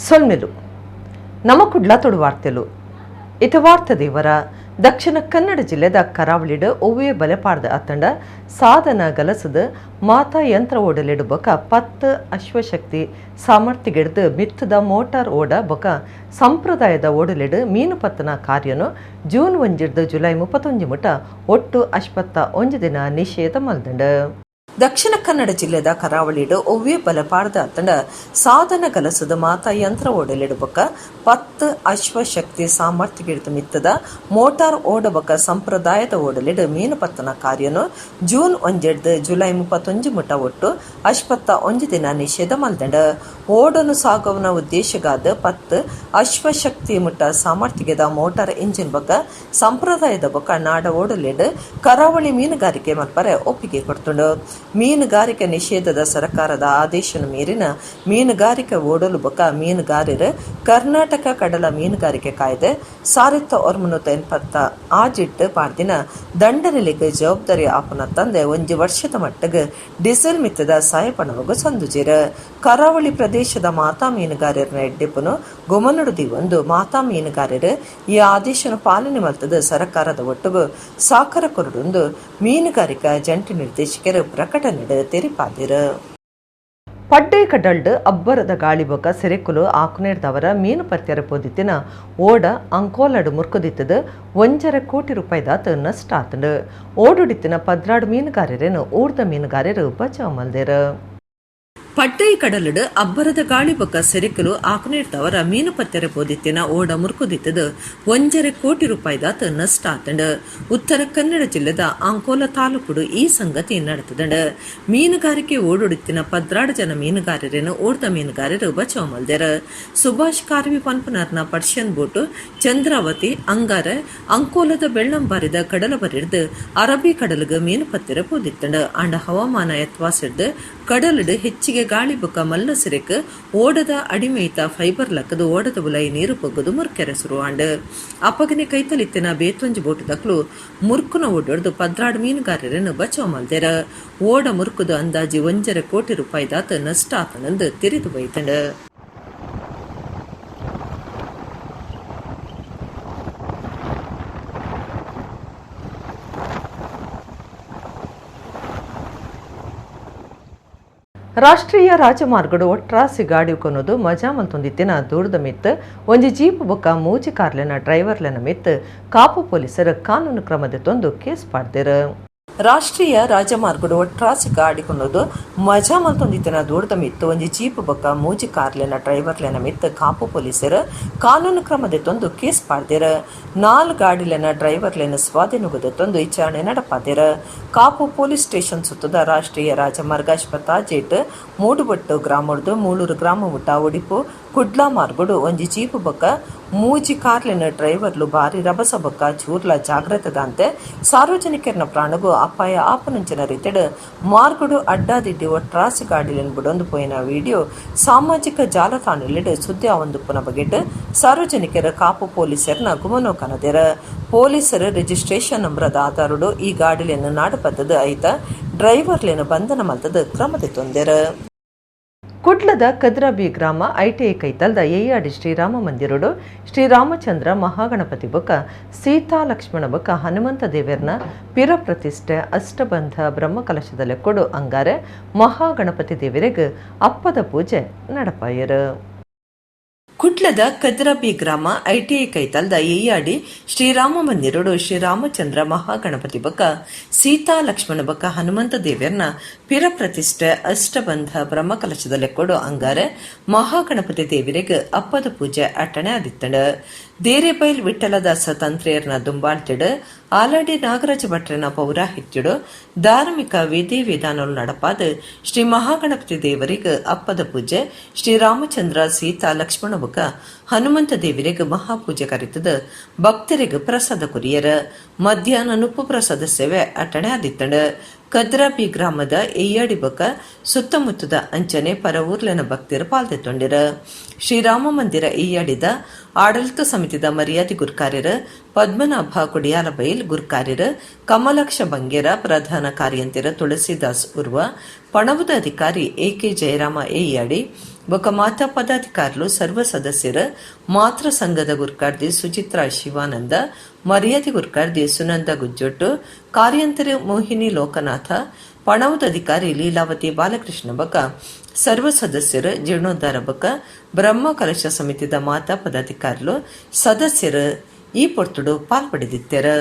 ಸೊಲ್ಮೆಲು ನಮ್ಮ ಕುಡ್ಲ ತೊಡು ವಾರ್ತೆಲು. ಇತ ವಾರ್ತೆ ದೇವರ ದಕ್ಷಿಣ ಕನ್ನಡ ಜಿಲ್ಲೆದ ಕರಾವಳಿಡ್ ಒವ್ವೇ ಬಲೆಪಾಡ್ದ ಅತ್ತಂಡ ಸಾಧನ ಗಲಸದ ಮಾತಾ ಯಂತ್ರ ಓಡಲೆಡ್ ಬೊಕ 10 ಅಶ್ವಶಕ್ತಿ ಸಾಮರ್ಥ್ಯಗೆಡ್ದ್ ಮಿತ್ತದ ಮೋಟಾರ್ ಓಡ ಬೊಕ ಸಂಪ್ರದಾಯದ ಓಡಲೆಡ್ ಮೀನು ಪತ್ತನ ಕಾರ್ಯನು ಜೂನ್ 1ರ್ದ್ ಜುಲೈ 31 ಮುಟ ಒಟ್ಟು 51 ದಿನ ನಿಷೇಧ ಮಲ್ದುಂಡು. ದಕ್ಷಿಣ ಕನ್ನಡ ಜಿಲ್ಲೆದ ಕರಾವಳಿಡ್ ಒವ್ವೇ ಬಲಪಾಡ್ದ ಅತ್ತಂಡ ಸಾಧನ ಗಲಸದ ಮಾತಾ ಯಂತ್ರ ಓಡಲೆಡ್ ಬೊಕ 10 ಅಶ್ವಶಕ್ತಿ ಸಾಮರ್ಥ್ಯಗೆಡ್ದ್ ಮಿತ್ತದ ಮೋಟಾರ್ ಓಡ ಬೊಕ ಸಂಪ್ರದಾಯದ ಓಡಲೆಡ್ ಮೀನು ಪತ್ತನ ಕಾರ್ಯನು ಜೂನ್ 1ರ್ದ್ ಜುಲೈ 31 ಮುಟ ಒಟ್ಟು 51 ದಿನ ನಿಷೇಧ ಮಲ್ದುಂಡು. ಓಡನು ಸಾಗವನ ಉದ್ದೇಶಗಾದ್ 10 ಅಶ್ವಶಕ್ತಿ ಮುಟ್ಟ ಸಾಮರ್ಥ್ಯದ ಮೋಟಾರ್ ಇಂಜಿನ್ ಬೊಕ ಸಂಪ್ರದಾಯದ ಬೊಕ ನಾಡ ಓಡಲೆಡ್ ಕರಾವಳಿ ಮೀನುಗಾರಿಕೆ ಮಲ್ಪರೆ ಒಪ್ಪಿಗೆ ಕೊಡ್ತುಂಡು. ಮೀನುಗಾರಿಕೆ ನಿಷೇಧದ ಸರಕಾರದ ಆದೇಶನ ಮೀರಿನ ಮೀನುಗಾರಿಕೆ ಓಡಲು ಬೊಕ ಮೀನುಗಾರರು ಕರ್ನಾಟಕ ಕಡಲ ಮೀನುಗಾರಿಕೆ ಕಾಯ್ದೆ 1986 ಪಾಡ್ದಿನ ದಂಡನೆಲೆಗ್ ಜವಾಬ್ದಾರಿ ಆಪುನ ತಂದೆ 1 ವರ್ಷದ ಮಟ್ಟಗ್ ಡೀಸೆಲ್ ಮಿತ್ತದ ಸಾಯಪಣವಗು ಸಂದುಜೆರ್. ಕರಾವಳಿ ಪ್ರದೇಶದ ಮಾತಾ ಮೀನುಗಾರರನ ಎಡ್ಡೆಪುನು ಗುಮನುಡು ದಿವೊಂದು ಮಾತಾ ಮೀನುಗಾರರು ಈ ಆದೇಶನ ಪಾಲನೆ ಮಲ್ತದ ಸರಕಾರದ ಒಟ್ಟುಗು ಸಾಕರ ಕೊರಡುಂದು ಮೀನುಗಾರಿಕಾ ಜಂಟಿ ನಿರ್ದೇಶಕರು ಪ್ರಕಟಣೆಡ್ ತೆರಿಪಾದಿರು. ಪಡ್ಡೆ ಕಡಲ್ಡ್ ಅಬ್ಬರದ ಗಾಳಿ ಬೊಕ ಸೆರೆಕುಲು ಆಕುನೇರ್ದವರ ಮೀನು ಪತ್ಯರ ಪೊದಿತ್ತಿನ ಓಡ ಅಂಕೋಲಡ್ ಮುರ್ಕುದಿತ್ತದು 1.5 ಕೋಟಿ ರೂಪಾಯಿದಾತ್ ನಷ್ಟ ಆತಂಡು. ಓಡುಡಿತ್ತಿನ 12 ಮೀನುಗಾರರೇನು ಊರ್ದ ಮೀನುಗಾರರು ಬಚಾವ್ ಮಲ್ದೆರು. ಪಡ್ಡೈ ಕಡಲುಡು ಅಬ್ಬರದ ಗಾಳಿ ಬೊಕ ಸೆರೆಕುಲು ಆಕುನೇರ್ದವರ ಮೀನು ಪತ್ತೆರೆ ಪೋದಿತ್ತಿನ ಓಡ ಮುರ್ಕುದಿತ್ತದು 1.5 ಕೋಟಿ ರೂಪಾಯಿದಾತ್ ನಷ್ಟ ಆತಂಡು. ಉತ್ತರ ಕನ್ನಡ ಜಿಲ್ಲೆದ ಅಂಕೋಲ ತಾಲೂಕುಡು ಈ ಸಂಗತಿ ನಡೆತದಂಡು. ಮೀನುಗಾರಿಕೆ ಓಡುಡಿತ್ತಿನ 12 ಜನ ಮೀನುಗಾರರೇನು ಓಡ್ದ ಮೀನುಗಾರರು ಬಚಾವ್ ಮಲ್ದೆರು. ಸುಭಾಷ್ ಕಾರ್ವಿ ಪನ್ಪುನರ್ನ ಪರ್ಷಿಯನ್ ಬೋಟು ಚಂದ್ರಾವತಿ ಅಂಗಾರೆ ಅಂಕೋಲದ ಬೆಳ್ಳಂಬಾರಿದ ಕಡಲ ಬರಿರ್ದು ಅರಬ್ಬಿ ಕಡಲುಗು ಮೀನು ಪತ್ತೆರೆ ಪೋದಿತ್ತಂಡು. ಆಂಡ ಹವಾಮಾನ ಎತ್ವಾಸಿಡ್ದು ಕಡಲುಡು ಹೆಚ್ಚಿಗೆ ಗಾಳಿ ಬೊಕ ಮಲ್ಲ ಸಿರೆಕ್ ಓಡದ ಅಡಿಮೇತ ಫೈಬರ್ ಲಕ್ಕದು ಓಡದ ಬುಲೈ ನೀರು ಪೊಗ್ಗದು ಮುರ್ಕೆರೆ ಸುರುವಾಂಡ್. ಅಪ್ಪಗನೆ ಕೈತಲಿತ್ತಿನ ಬೇತೊಂಜಿ ಬೋಟು ದಕ್ಲು ಮುರ್ಕುನ ಓಡೊಡ್ದು 12 ಮೀನುಗಾರರನ್ನು ಬಚಾವ್ ಮಲ್ದೆರ. ಓಡ ಮುರ್ಕುದು ಅಂದಾಜಿ 1.5 ಕೋಟಿ ರೂಪಾಯಿದಾತ್ ನಷ್ಟ ಆತನಂದು ತಿರಿದು ಬೈತಂಡು. ರಾಷ್ಟ್ರೀಯ ರಾಜಮಾರ್ಗಡು ಒಟ್ರಾಸಿ ಗಾಡಿ ಕೊನೊದು ಮಜಾ ಮಲ್ತೊಂದಿತ್ತಿನ ದೂರದ ಮಿತ್ತು ಒಂಜಿ ಜೀಪ್ ಬೊಕ್ಕ ಮೂಜಿ ಕಾರ್ಲೆನ ಡ್ರೈವರ್ಲೆನ ಮಿತ್ತು ಕಾಪು ಪೊಲೀಸರು ಕಾನೂನು ಕ್ರಮದ ತೊಂದು ಕೇಸ್ ಪಾಡ್ದೆರು. ರಾಷ್ಟ್ರೀಯ ರಾಜಮಾರ್ಗಡು ಒಟ್ರಾಸಿ ಗಾಡಿ ಕೊನೊದು ಮಜಾ ಮಲ್ತೊಂದಿತ್ತಿನ ದೂರದ ಮಿತ್ತು ಒಂಜಿ ಜೀಪ್ ಬೊಕ್ಕ ಮೂಜಿ ಕಾರ್ಲೆನ ಡ್ರೈವರ್ಲೆನ ಮಿತ್ತು ಕಾಪು ಪೊಲೀಸರು ಕಾನೂನು ಕ್ರಮದ ತೊಂದು ಕೇಸ್ ಪಾಡ್ದೆರು. 4 ಗಾಡಿಲೆನ ಡ್ರೈವರ್ಲೆನ ಸ್ವಾಧೀನಗದ ತೊಂದು ವಿಚಾರಣೆ ನಡಪಾದೆರು. ಕಾಪು ಪೊಲೀಸ್ ಸ್ಟೇಷನ್ ಸುತ್ತದ ರಾಷ್ಟ್ರೀಯ ರಾಜಮಾರ್ಗ ಅಶ್ಪತಾಜೇಟ್ ಮೂಡುಬಟ್ಟು ಗ್ರಾಮಡ್ದು ಮೂಳೂರು ಗ್ರಾಮ ಮುಟ್ಟ ಒಡಿಪು ಕುಡ್ಲಾ ಮಾರ್ಗಡು ಒಂಜಿ ಜೀಪ್ ಬೊಕ್ಕ ಮೂಜಿ ಕಾರ್ಲೆನ ಡ್ರೈವರ್ಲು ಬಾರಿ ರಭಸ ಬೊಕ್ಕ ಚೂರ್ಲ ಜಾಗ್ರತೆದಾಂತೆ ಸಾರ್ವಜನಿಕರನ ಪ್ರಾಣಗೂ ಅಪಾಯ ಆಪನಂಚಿನ ರೀತಿಡ್ ಮಾರ್ಗಡು ಅಡ್ಡಾದಿಡ್ಡಿ ಒಟ್ರಾಸಿ ಗಾಡಿಲೆನ್ ಬುಡೊಂದು ಪೋಯಿನ ವಿಡಿಯೋ ಸಾಮಾಜಿಕ ಜಾಲತಾಣಲೆಡ್ ಸುದ್ದಿ ಆವೊಂದುಪ್ಪುನ ಬಗೆಟ್ ಸಾರ್ವಜನಿಕರ ಕಾಪು ಪೊಲೀಸರ್ನ ಗುಮನೋ ಕನದೆರ್. ಪೊಲೀಸರು ರಿಜಿಸ್ಟ್ರೇಷನ್ ನಂಬರದ ಆಧಾರಡು ಈ ಗಾಡಿಲೆನ್ ನಾಡುಪತ್ತದು ಐತ ಡ್ರೈವರ್ಲೆನ್ ಬಂಧನ ಮಲ್ತದು ಕ್ರಮ ದೆತೊಂದೆರ್. ಕುಡ್ಲದ ಕದ್ರಬಿ ಗ್ರಾಮ ಐಟಿಐ ಕೈತಲ್ದ ಏಯಾಡಿ ಶ್ರೀರಾಮ ಮಂದಿರಡು ಶ್ರೀರಾಮಚಂದ್ರ ಮಹಾಗಣಪತಿ ಬೊಕ್ಕ ಸೀತಾ ಲಕ್ಷ್ಮಣ ಬೊಕ್ಕ ಹನುಮಂತ ದೇವರ್ನ ಪಿರ ಪ್ರತಿಷ್ಠೆ ಅಷ್ಟಬಂಧ ಬ್ರಹ್ಮಕಲಶದ ಲೆಕ್ಕೊಡು ಅಂಗಾರೆ ಮಹಾಗಣಪತಿ ದೇವರಿಗೆ ಅಪ್ಪದ ಪೂಜೆ ನಡಪಾಯರು. ಕುಡ್ಲದ ಕದ್ರಬಿ ಗ್ರಾಮ ಐಟಿಐ ಕೈತಲ್ದ ಏಯಾಡಿ ಶ್ರೀರಾಮ ಮಂದಿರಡು ಶ್ರೀರಾಮಚಂದ್ರ ಮಹಾಗಣಪತಿ ಬೊಕ್ಕ ಸೀತಾ ಲಕ್ಷ್ಮಣ ಬೊಕ್ಕ ಹನುಮಂತ ದೇವರ್ನ ಪಿರ ಪ್ರತಿಷ್ಠೆ ಅಷ್ಟಬಂಧ ಬ್ರಹ್ಮಕಲಶದ ಲೆಕ್ಕೊಡು ಅಂಗಾರೆ ಮಹಾಗಣಪತಿ ದೇವರಿಗೆ ಅಪ್ಪದ ಪೂಜೆ ಅಟ್ಟಣೆ ಆದಿತ್ತಂಡು. ದೇರೆಬೈಲ್ ವಿಠಲದಾಸ ತಂತ್ರಿಯರ್ನ ದುಂಬಾಳ್ತಿಡು ಆಲಾಡಿ ನಾಗರಾಜ ಭಟ್ರನ ಪೌರಾಹಿತ್ಯಡು ಧಾರ್ಮಿಕ ವಿಧಿ ವಿಧಾನಗಳು ನಡಪಾದ ಶ್ರೀ ಮಹಾಗಣಪತಿ ದೇವರಿಗೆ ಅಪ್ಪದ ಪೂಜೆ, ಶ್ರೀರಾಮಚಂದ್ರ ಸೀತಾ ಲಕ್ಷ್ಮಣ ಬೊಕ್ಕ ಹನುಮಂತ ದೇವರಿಗೆ ಮಹಾಪೂಜೆ ಕರಿತದ ಭಕ್ತರಿಗೆ ಪ್ರಸಾದ ಕುರಿಯರ. ಮಧ್ಯಾಹ್ನ ನುಪ್ಪು ಪ್ರಸಾದ ಸೇವೆ ಅಟ್ಟಣೆ ಆದಿತ್ತಂಡು. ಕದ್ರಾಬಿ ಗ್ರಾಮದ ಎಯ್ಯಾಡಿ ಬೊಕ್ಕ ಸುತ್ತಮುತ್ತದ ಅಂಚನೆ ಪರವೂರ್ಲೆನ ಭಕ್ತರು ಪಾಲ್ದೆತ್ತೊಂಡಿರ. ಶ್ರೀರಾಮ ಮಂದಿರ ಎಯ್ಯಾಡಿದ ಆಡಳಿತ ಸಮಿತಿದ ಮರ್ಯಾದೆ ಗುರ್ಕಾರ್ಯರು ಪದ್ಮನಾಭ ಕೊಡಿಯಾಲಬೈಲ್, ಗುರ್ಕಾರ್ಯರು ಕಮಲಾಕ್ಷ ಬಂಗೇರ, ಪ್ರಧಾನ ಕಾರ್ಯಂತಿರ ತುಳಸಿದಾಸ್ ಉರ್ವ, ಪಣವುದ ಅಧಿಕಾರಿ ಎ ಕೆ ಜಯರಾಮ ಎಯ್ಯಾಡಿ, ಬೊಕ ಮಾತಾ ಪದಾಧಿಕಾರಿಲು, ಸರ್ವ ಸದಸ್ಯರು, ಮಾತೃ ಸಂಘದ ಗುರ್ಕಾರ್ದಿ ಸುಚಿತ್ರಾ ಶಿವಾನಂದ, ಮರ್ಯಾದೆ ಗುರ್ಕಾರ್ದಿ ಸುನಂದ ಗುಜ್ಜೊಟ್ಟು, ಕಾರ್ಯಂತರ ಮೋಹಿನಿ ಲೋಕನಾಥ, ಪಣವುದ ಅಧಿಕಾರಿ ಲೀಲಾವತಿ ಬಾಲಕೃಷ್ಣ ಬೊಕ ಸರ್ವ ಸದಸ್ಯರು, ಜೀರ್ಣೋದ್ಧಾರ ಬೊಕ ಬ್ರಹ್ಮ ಕಲಶ ಸಮಿತಿದ ಮಾತಾ ಪದಾಧಿಕಾರಿಲು, ಸದಸ್ಯರು ಈ ಪೊರ್ತುಡು ಪಾಲ್ಪಡೆದಿತ್ತೆರ್.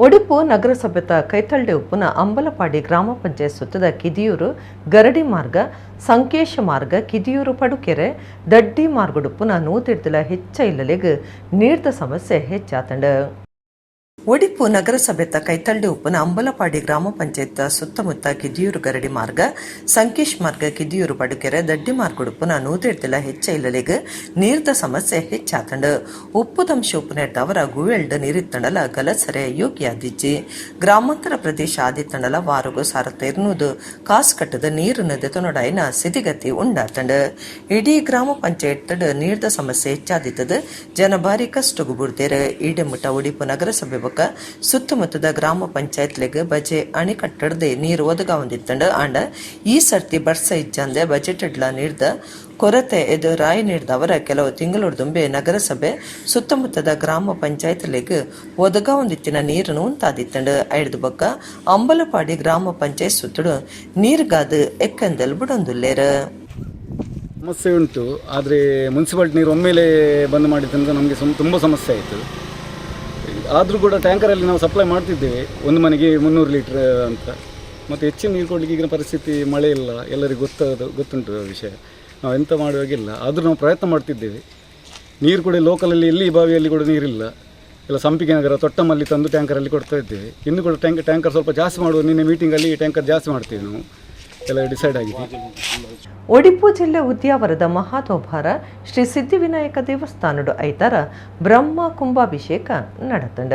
ಒಡಿಪು ನಗರಸಭೆತ ಕೈತಲ್ಡೆ ಉಪ್ಪುನ ಅಂಬಲಪಾಡಿ ಗ್ರಾಮ ಪಂಚಾಯತ್ ಸುತ್ತದ ಕಿದಿಯೂರು ಗರಡಿ ಮಾರ್ಗ, ಸಂಕೇಶ ಮಾರ್ಗ, ಕಿದಿಯೂರು ಪಡುಕೆರೆ, ದಡ್ಡಿ ಮಾರ್ಗಡುಪ್ಪುನ ನೂತಿಡ್ದಲ ಹೆಚ್ಚ ಇಲ್ಲಲೆಗ್ ನೀರ್ದ ಸಮಸ್ಯೆ ಹೆಚ್ಚಾತಂಡ್. ಒಡಿಪು ನಗರಸಭೆತ ಕೈತಲ್ಡೆ ಉಪ್ಪುನ ಅಂಬಲಪಾಡಿ ಗ್ರಾಮ ಪಂಚಾಯತ್ ಸುತ್ತಮುತ್ತ ಕಿದಿಯೂರು ಗರಡಿ ಮಾರ್ಗ, ಸಂಕೇಶ್ ಮಾರ್ಗ, ಕಿದಿಯೂರು ಪಡುಕೆರೆ, ದಡ್ಡಿ ಮಾರ್ಗಡುಪ್ಪುನ ನೂದೆಡ್ದಲ ಹೆಚ್ಚ ಇಲ್ಲಲೆಗ್ ನೀರ್ದ ಸಮಸ್ಯೆ ಹೆಚ್ಚಾತಂಡ್. ಉಪ್ಪುದಂಶ ಉಪ್ಪುನೆಡ್ದಾವರ ಗುವೆಲ್ಡ್ ನೀರಿತ್ತಂಡಲ ಗಲಸರೆ ಯೋಗ್ಯ ಆದಿಜ್ಜಿ. ಗ್ರಾಮಾಂತರ ಪ್ರದೇಶ ಆದಿತ್ತಂಡಲ ವಾರಗು 1200 ಕಾಸ್ ಕಟ್ಟದ ನೀರನ್ನು ದೆತೊನೊಡಾಯಿನ ಸ್ಥಿತಿಗತಿ ಉಂಡಾತಂಡ್. ಇಡೀ ಗ್ರಾಮ ಪಂಚಾಯತ್ ನೀರ್ದ ಸಮಸ್ಯೆ ಹೆಚ್ಚಾದಿತ್ತದ ಜನ ಭಾರಿ ಕಷ್ಟಗು ಬುಡ್ದೆರ್. ಈಡೆಮುಟ್ಟ ಒಡಿಪು ನಗರಸಭೆ ಬೊಕ್ಕ ಸುತ್ತಮುತ್ತದ ಗ್ರಾಮ ಪಂಚಾಯತ್ಲೆಗ್ ಬಜೆ ಅಣೆಕಟ್ಟಡ್ದೆ ನೀರು ಒದಗಾವೊಂದಿತ್ತಂಡ್. ಆಂಡ ಈ ಸರ್ತಿ ಬರ್ಸ ಇಜ್ಜಂದೆ ಬಜೆಟ್ ಡ್ಲ ನೀರ್ದ ಕೊರತೆ ಎದುರಾಯಿನೆಡ್ದಾವರ ಕೆಲವು ತಿಂಗಳುರ್ದುಂಬೆ ನಗರಸಭೆ ಸುತ್ತಮುತ್ತದ ಗ್ರಾಮ ಪಂಚಾಯತ್ಲೆಗ್ ಒದಗಾವೊಂದಿತ್ತಿನ ನೀರನ್ನು ಉಂತಾದಿತ್ತಂಡ್. ಐಡ್ದ್ ಬೊಕ್ಕ ಅಂಬಲಪಾಡಿ ಗ್ರಾಮ ಪಂಚಾಯತ್ ಸುತ್ತುಡು ನೀರ್ಗಾದ್ ಎಕ್ಕಂದೆಲ್ ಬುಡೊಂದುಲ್ಲೆರ್. ಸಮಸ್ಯೆ ಉಂಟು, ಆದರೆ ಮುನ್ಸಿಪಾಲ್ಟಿ ನೀರು ಒಮ್ಮೆಲೆ ಬಂದ್ ಮಾಡಿದ್ದರಿಂದ ನಮಗೆ ತುಂಬ ಸಮಸ್ಯೆ ಆಯಿತು. ಆದರೂ ಕೂಡ ಟ್ಯಾಂಕರಲ್ಲಿ ನಾವು ಸಪ್ಲೈ ಮಾಡ್ತಿದ್ದೇವೆ, ಒಂದು ಮನೆಗೆ 300 ಲೀಟ್ರ್ ಅಂತ. ಮತ್ತು ಹೆಚ್ಚಿನ ನೀರು ಕೊಡಲಿಕ್ಕೆ ಈಗಿನ ಪರಿಸ್ಥಿತಿ, ಮಳೆ ಇಲ್ಲ, ಎಲ್ಲರಿಗೂ ಗೊತ್ತುಂಟು ಆ ವಿಷಯ. ನಾವು ಎಂತ ಮಾಡುವಾಗಿಲ್ಲ, ಆದರೂ ನಾವು ಪ್ರಯತ್ನ ಮಾಡ್ತಿದ್ದೇವೆ. ನೀರು ಕೂಡ ಲೋಕಲಲ್ಲಿ ಎಲ್ಲಿ ಬಾವಿಯಲ್ಲಿ ಕೂಡ ನೀರಿಲ್ಲ. ಎಲ್ಲ ಸಂಪಿಗೆ ನಗರ, ತೊಟ್ಟಮಲ್ಲಿ ತಂದು ಟ್ಯಾಂಕರಲ್ಲಿ ಕೊಡ್ತಾ ಇದ್ದೇವೆ. ಇನ್ನು ಕೂಡ ಟ್ಯಾಂಕರ್ ಸ್ವಲ್ಪ ಜಾಸ್ತಿ ಮಾಡುವ, ನಿನ್ನೆ ಮೀಟಿಂಗಲ್ಲಿ ಟ್ಯಾಂಕರ್ ಜಾಸ್ತಿ ಮಾಡ್ತೀವಿ ನಾವು, ಎಲ್ಲ ಡಿಸೈಡ್ ಆಗಿದೆ. ಒಡಿಪು ಜಿಲ್ಲೆ ಉದ್ಯಾವರದ ಮಹಾತೋಭಾರ ಶ್ರೀ ಸಿದ್ಧಿವಿನಾಯಕ ದೇವಸ್ಥಾನಡು ಐತಾರ ಬ್ರಹ್ಮ ಕುಂಭಾಭಿಷೇಕ ನಡತಂಡ.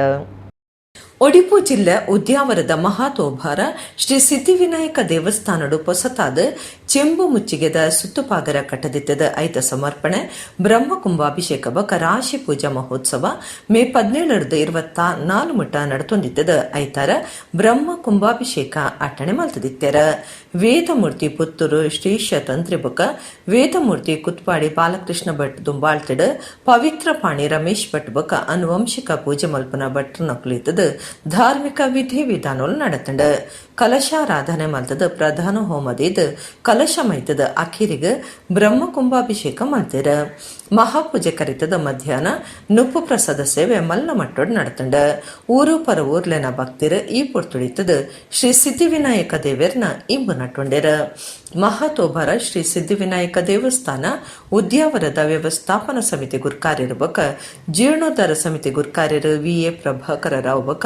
ಒಡಿಪು ಜಿಲ್ಲೆ ಉದ್ಯಾವರದ ಮಹಾತೋಭಾರ ಶ್ರೀ ಸಿದ್ಧಿವಿನಾಯಕ ದೇವಸ್ಥಾನಡು ಪೊಸತಾದ ಚೆಂಬು ಮುಚ್ಚಿಗೆದ ಸುತ್ತುಪಾಗರ ಕಟ್ಟದಿತ್ತದ. ಐತ ಸಮರ್ಪಣೆ, ಬ್ರಹ್ಮ ಕುಂಭಾಭಿಷೇಕ ಬೊಕ ರಾಶಿ ಪೂಜಾ ಮಹೋತ್ಸವ ಮೇ 17ರ್ದು 24 ಮುಟ್ಟ ನಡತೊಂದಿತ್ತದ. ಐತಾರ ಬ್ರಹ್ಮ ಕುಂಭಾಭಿಷೇಕ ಅಟ್ಟಣೆ ಮಲ್ತದಿತ್ತೆರ. ವೇದಮೂರ್ತಿ ಪುತ್ತೂರು ಶ್ರೀಶ ತಂತ್ರಿ ಬೊಕ ವೇದಮೂರ್ತಿ ಕುತ್ಪಾಡಿ ಬಾಲಕೃಷ್ಣ ಭಟ್ ದುಂಬಾಳ್ತಿಡ್ ಪವಿತ್ರ ಪಾಣಿ ರಮೇಶ್ ಭಟ್ ಬೊಕ ಅನುವಂಶಿಕ ಪೂಜೆ ಮಲ್ಪನ ಭಟ್ರ ನಕುಲಿತದ ಧಾರ್ಮಿಕ ವಿಧಿ ವಿಧಾನಗಳು ನಡತಂಡ. ಕಲಶಾರಾಧನೆ ಮಲ್ತದ ಪ್ರಧಾನ ಹೋಮದಿದ್ ಕಲಶ ಮೈತದ ಅಖೀರಿಗ್ ಬ್ರಹ್ಮ ಕುಂಭಾಭಿಷೇಕ ಮಲ್ತೆರ್. ಮಹಾಪೂಜೆ ಕರಿತದ ಮಧ್ಯಾಹ್ನ ನುಪ್ಪು ಪ್ರಸಾದ ಸೇವೆ ಮಲ್ಲ ಮಟ್ಟೋಡ್ ನಡತಂಡ. ಊರು ಪರ ಊರ್ಲೆನ ಭಕ್ತಿರ್ ಈ ಪೊರ್ತುಡಿತದ ಶ್ರೀ ಸಿದ್ಧಿವಿನಾಯಕ ದೇವೆರ್ನ ಇಂಬು ನಟ್ಟೊಂಡೆರ್. ಮಹಾತೋಬಾರ ಶ್ರೀ ಸಿದ್ಧಿವಿನಾಯಕ ದೇವಸ್ಥಾನ ಉದ್ಯಾವರದ ವ್ಯವಸ್ಥಾಪನಾ ಸಮಿತಿ ಗುರ್ಕಾರ್ಯರು ಬೊಕ ಜೀರ್ಣೋದ್ಧಾರ ಸಮಿತಿ ಗುರ್ಕಾರ್ಯರು ವಿ ಎ ಪ್ರಭಾಕರ ರಾವ್ ಬೊಕ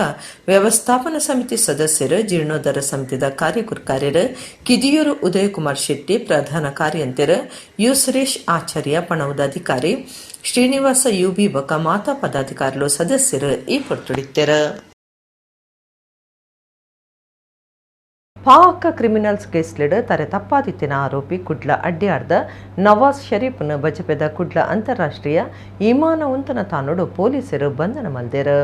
ವ್ಯವಸ್ಥಾಪನಾ ಸಮಿತಿ ಸದಸ್ಯರು, ಜೀರ್ಣೋದ್ಧಾರ ಸಮಿತಿದ ಕಾರ್ಯಗುರ್ಕಾರ್ಯರು ಕಿದಿಯೂರು ಉದಯಕುಮಾರ್ ಶೆಟ್ಟಿ, ಪ್ರಧಾನ ಕಾರ್ಯಂತೆರ್ you Suresh ಆಚಾರ್ಯ, ಪಣವುದ ಅಧಿಕಾರಿ ಶ್ರೀನಿವಾಸ ಯುಬಿ ಬೊಕ ಮಾತಾ ಪದಾಧಿಕಾರಿಲು, ಸದಸ್ಯರು ಈ ಪೊರ್ತುಡಿತ್ತೆರ್. ಪಾಕ ಕ್ರಿಮಿನಲ್ಸ್ ಕೇಸ್ಲೆಡ್ ತರೆ ತಪ್ಪಾದಿತ್ತಿನ ಆರೋಪಿ ಕುಡ್ಲ ಅಡ್ಯಾರ್ದ ನವಾಜ್ ಶರೀಫ್ನ ಬಜಪೆದ ಕುಡ್ಲ ಅಂತಾರಾಷ್ಟ್ರೀಯ ಇಮಾನ ಉಂತನ ತಾನೋಡು ಪೊಲೀಸರು ಬಂಧನ ಮಲ್ದೆರ್.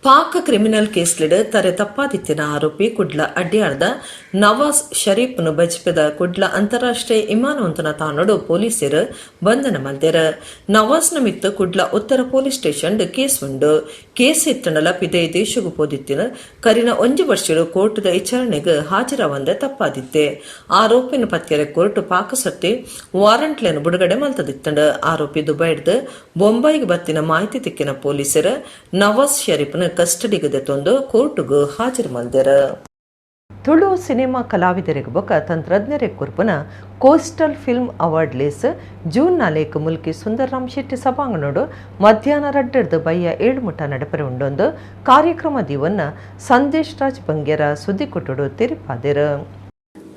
ಪಾಕ ಕ್ರಿಮಿನಲ್ ಕೇಸ್ಲೆಡ್ ತರೆ ತಪ್ಪಾದಿತ್ತಿನ ಆರೋಪಿ ಕುಡ್ಲ ಅಡ್ಯಾರ್ದ ನವಾಜ್ ಶರೀಫ್ನು ಬಜ್ಪೆದ ಕುಡ್ಲ ಅಂತಾರಾಷ್ಟ್ರೀಯ ಇಮಾನ ತಾನೋಡು ಪೊಲೀಸರು ಬಂಧನ ಮಲ್ದೆರ್. ನವಾಜ್ ಮಿತ್ತು ಕುಡ್ಲ ಉತ್ತರ ಪೊಲೀಸ್ ಸ್ಟೇಷನ್ ಕೇಸ್ ಉಂಡು. ಕೇಸ್ ಇತ್ತಂಡಲ ಪಿದೈ ದೇಶಗು ಪೋದಿತ್ತಿನ ಕರಿನ ಒಂಜಿ ವರ್ಷಡು ಕೋರ್ಟದ ವಿಚಾರಣೆಗೆ ಹಾಜರಾವಂದ ತಪ್ಪಾದಿತ್ತೆ. ಆರೋಪಿನ ಪತ್ಯರೆ ಕೋರ್ಟ್ ಪಾಕಸರ್ತಿ ವಾರಂಟ್ಲೆನ್ ಬಿಡುಗಡೆ ಮಲ್ತದಿತ್ತಂಡ. ಆರೋಪಿ ದುಬೈಡ್ದು ಬೊಂಬಾಯಿಗೆ ಬತ್ತಿನ ಮಾಹಿತಿ ತಿಕ್ಕಿನ ಪೊಲೀಸರು ನವಾಜ್ ಶರೀಫ್ನ ಕಸ್ಟಡಿಗೆ ದೆತ್ತೊಂದು ಕೋರ್ಟ್ಗ್ ಹಾಜರು ಮಲ್ದೆರ್. ತುಳು ಸಿನಿಮಾ ಕಲಾವಿದರಿಗೆ ಬೊಕ ತಂತ್ರಜ್ಞರಿಗೆ ಕೊರ್ಪುನ ಕೋಸ್ಟಲ್ ಫಿಲ್ಮ್ ಅವಾರ್ಡ್ ಲೇಸ್ ಜೂನ್ 4 ಮುಲ್ಕಿ ಸುಂದರರಾಮ್ ಶೆಟ್ಟಿ ಸಭಾಂಗಣೋಡು ಮಧ್ಯಾಹ್ನ 2ರ್ದು ಬಯ್ಯ 7 ಮುಟ್ಟ ನಡಪರೆ ಉಂಡೊಂದು ಕಾರ್ಯಕ್ರಮ ದಿವನ್ನ ಸಂದೇಶ್ ರಾಜ್ ಬಂಗೇರ ಸುದ್ದಿ ಕೊಟ್ಟುಡು ತೆರಿಪಾದೆರ್.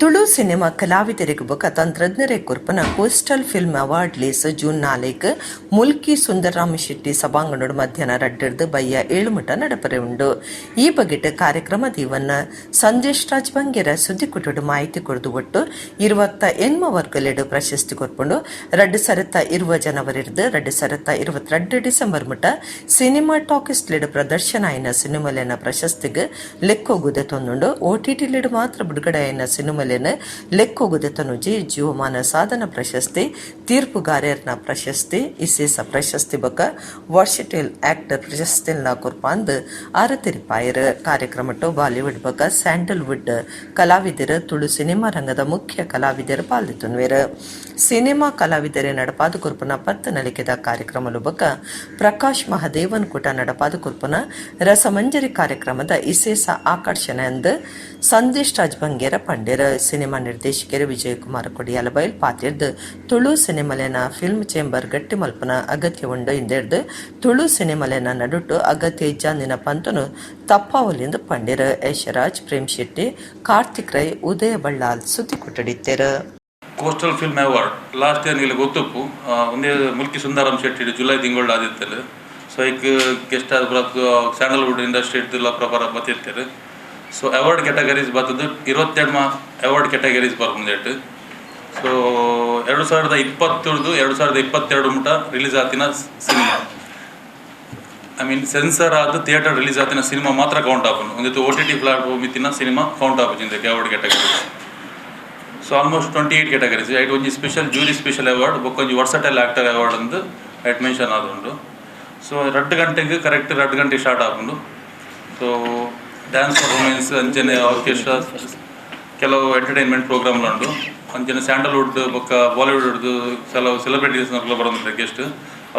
ತುಳು ಸಿನಿಮಾ ಕಲಾವಿದರಿಗೆ ಬೊಕ ತಂತ್ರಜ್ಞರೇ ಕೊರ್ಪುನ ಕೋಸ್ಟಲ್ ಫಿಲ್ಮ್ ಅವಾರ್ಡ್ ಲೇಸ್ ಜೂನ್ 4 ಮುಲ್ಕಿ ಸುಂದರರಾಮ ಶೆಟ್ಟಿ ಸಭಾಂಗಣೋಡು ಮಧ್ಯಾಹ್ನ 2ರ್ದು ಬಯ್ಯ 7 ಮುಟ ನಡಪರೆ ಉಂಡು. ಈ ಬಗೆಟ್ ಕಾರ್ಯಕ್ರಮ ದೀವನ್ನ ಸಂದೇಶ್ ರಾಜ್ ಬಂಗೇರ ಸುದ್ದಿಕುಟುಡು ಮಾಹಿತಿ ಕೊರ್ದು, ಒಟ್ಟು 28 ವರ್ಗಲೆಡು ಪ್ರಶಸ್ತಿ ಕೊರ್ಪುಂಡು. 2020 ಜನವರಿರ್ದು 2022 ಡಿಸೆಂಬರ್ ಮುಟ ಸಿನಿಮಾ ಟಾಕೀಸ್ ಲೆಡ್ ಪ್ರದರ್ಶನ ಆಯಿನ ಸಿನಿಮಾಲೆನ ಪ್ರಶಸ್ತಿಗೆ ಲೆಕ್ಕೋಗುದೆ ತೊಂದುಂಡು. ಓಟಿಟಿ ಲೆಡ್ ಮಾತ್ರ ಬಿಡುಗಡೆ ಆಯಿನ ಸಿನಿಮಾಲೆನ ಲೆಕ್ಕೋಗುದೆ ತನುಜಿ. ಜೀವಮಾನ ಸಾಧನ ಪ್ರಶಸ್ತಿ, ತೀರ್ಪುಗಾರರ್ನ ಪ್ರಶಸ್ತಿ, ಇಸೇಸ ಪ್ರಶಸ್ತಿ ಬೊಕ ವರ್ಸಟೈಲ್ ಆಕ್ಟರ್ ಪ್ರಶಸ್ತಿನ ಕೊರ್ಪಾಂದ್ ಆರತಿರಿಪಾಯರ್. ಕಾರ್ಯಕ್ರಮಟ್ಟು ಬಾಲಿವುಡ್ ಬೊಕ ಸ್ಯಾಂಡಲ್ವುಡ್ ಕಲಾವಿದರು, ತುಳು ಸಿನಿಮಾ ರಂಗದ ಮುಖ್ಯ ಕಲಾವಿದರು ಪಾಲ್ದಿತ್ತುನ್ವೇರು. ಸಿನಿಮಾ ಕಲಾವಿದರೆ ನಡಪಾದು ಕೊರ್ಪುನ 10 ನಲಿಕೆದ ಕಾರ್ಯಕ್ರಮಲು ಬೊಕ ಪ್ರಕಾಶ್ ಮಹದೇವನ್ ಕೂಟ ನಡಪಾದು ಕೊರ್ಪುನ ರಸಮಂಜರಿ ಕಾರ್ಯಕ್ರಮದ ಇಸೇಸ ಆಕರ್ಷಣೆ ಅಂದ್ ಸಂದೇಶ್ ರಾಜ್ ಬಂಗೇರ ಪಂಡೆರ್. ಸಿನಿಮಾ ನಿರ್ದೇಶಕರು ವಿಜಯಕುಮಾರ್ ಕೊಡಿಯಾಲಬೈಲ್ ಪಾತೆರ್ದ್, ತುಳು ಸಿನಿಮಲೆನ ಫಿಲ್ಮ್ ಚೇಂಬರ್ ಗಟ್ಟಿ ಮಲ್ಪುನ ಅಗತ್ಯ ಉಂಡು ಇಂದೆರ್ದ್, ತುಳು ಸಿನಿಮಲೆನ ನಡುಟು ಅಗತ್ಯ ಇಜ್ಜಾಂದಿನ ಪಂತನು ತಪ್ಪಾವೊಲಿಂದು ಪಂಡೆರ್. ಯಶರಾಜ್, ಪ್ರೇಮ್ ಶೆಟ್ಟಿ, ಕಾರ್ತಿಕ್ ರೈ, ಉದಯ ಬಳ್ಳಾಲ್ ಸುದ್ದಿ ಕೊಟ್ಟಡಿತ್ತೇರು. Coastal film award last year ನಿಮಗೆ ಗೊತ್ತುಪ್ಪು, ಒಂದೇ ಮುಲ್ಕಿ ಸುಂದರಂ ಶೆಟ್ಟಿ ಜುಲೈ ತಿಂಗಳು ಆದಿತ್ತಲ್ಲ. ಸೊ ಐಕ್ ಗೆಸ್ಟ್ ಆದ ಸ್ಯಾಂಡಲ್ವುಡ್ ಇಂಡಸ್ಟ್ರಿ ಇಡ್ದಿಲ್ಲ ಪ್ರಕಾರ ಬತ್ತಿರ್ತಾರೆ. ಸೊ ಅವಾರ್ಡ್ ಕ್ಯಾಟಗರೀಸ್ ಬರ್ತದೆ, 22 ಮಾ ಅವಾರ್ಡ್ ಕ್ಯಾಟಗರೀಸ್ ಬರ್ಪುಂಡು. ಸೊ 2020ರ್ದು 2022 ಮುಟ ರಿಲೀಸ್ ಆತಿನ ಸಿನಿಮಾ, I mean sensor ಆದ ಥಿಯೇಟರ್ ರಿಲೀಸ್ ಆತಿನ ಸಿನಿಮಾ ಮಾತ್ರ ಕೌಂಟ್ ಆಪುಂಡು. ಒಂದಿತ್ತು ಓಟಿಟಿ ಪ್ಲಾಟ್ಫಾರ್ಮ್ ಇತ್ತಿನ ಸಿನಿಮಾ ಕೌಂಟ್ ಆಪುಜಿ award categories. So almost 28 categories. ಐಟ್ ಒಂಜಿ ಸ್ಪೆಷಲ್ ಜೂರಿ ಸ್ಪೆಷಲ್ ಅವಾರ್ಡ್, ಬೊಕ್ಕೊಂಜಿ ವರ್ಸಟೈಲ್ ಆಕ್ಟರ್ ಅವಾರ್ಡ್ ಅಂದು ಐಟ್ ಮೆನ್ಷನ್ ಆದುಂಡು. ಸೊ 2 ಗಂಟೆಗೆ, ಕರೆಕ್ಟ್ 2 ಗಂಟೆಗೆ ಸ್ಟಾರ್ಟ್ ಆಪುಂಡು. ಸೊ ಡ್ಯಾನ್ಸ್ ಪರ್ಫಾರ್ಮೆನ್ಸ್, ಅಂಚನೆ ಆರ್ಕೆಸ್ಟ್ರಾ, ಕೆಲವು ಎಂಟರ್ಟೈನ್ಮೆಂಟ್ ಪ್ರೋಗ್ರಾಮ್ ಉಂಡು. ಅಂಚನೆ ಸ್ಯಾಂಡಲ್ವುಡ್ ಬೊಕ್ಕ ಬಾಲಿವುಡ್ ಕೆಲವು ಸೆಲೆಬ್ರಿಟೀಸ್ ಬರೋದು ಗೆಸ್ಟ್.